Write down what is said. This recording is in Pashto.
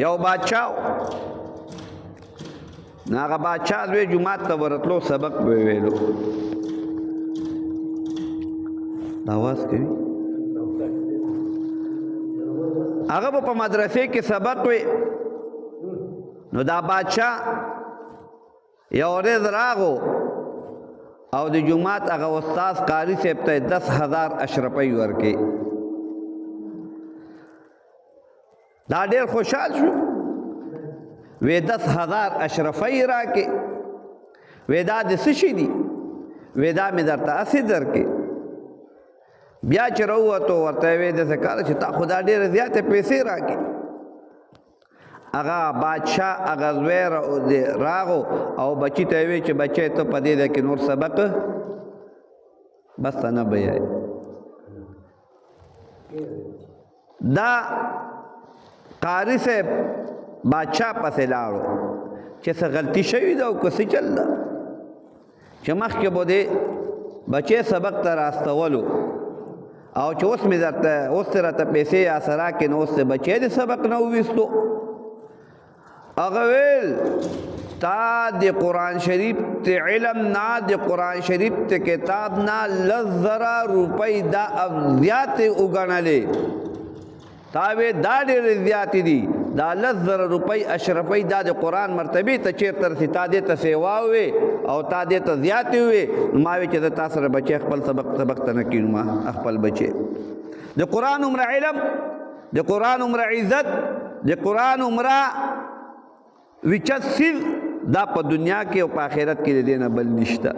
یو بادشاہ نو هغه بادشاہ زوی جومات ته ورتلو، سبق به ویلو. آواز کوي. هغه په مدرسې کې سبق وی. نو دا بادشاہ یو ورځ راغو او د جومات هغه استاد قاری صاحب ته 10,000 اشرفۍ ورکې. دا ډېر خوشحال شو، وی 10,000 اشرفۍ راکې. وی دا د څه شي دي؟ وی دا مې درته هسې درکې. بیا چې راووتو، ورته یې وی داسې کار چې تا خو دا ډېرې زیاتې پیسې راکې. هغه بادشاه هغه زوی راغو او بچي ته یې وی چې بچی، ته په دې ځای کې نور سبق بس ته نه بیایې. دا قاری صاحب بادشاه پسې لاړو چې څه غلطي شوې ده او که څه چل ده، چې مخکې به دې بچی سبق ته راستولو او چې اوس مې درته اوس ته راته پیسې یا سره کې، نو اوس بچی دې سبق نه وویستو. هغه ویل تا د قرآن شریف ته علم نه، د قرآن شریف ته کتاب نه 10,000 روپۍ دا زیاتې وګڼلې. تا وی دا ډېرې زیاتې دي. دا 10,000 روپۍ اشرفۍ دا د قرآن مرتبې ته چېرته رسي؟ تا دې ته سیوا وې او تا دې ته زیاتې وې. نو ما وی چې زه تا سره بچی خپل سبق ته نه کښېنم. خپل بچی د قرآن عمره علم، د قرآن عمره عزت، د قرآن عمره وچت څیز دا په دنیا کې او په آخرت کې د دې نه بل نشته.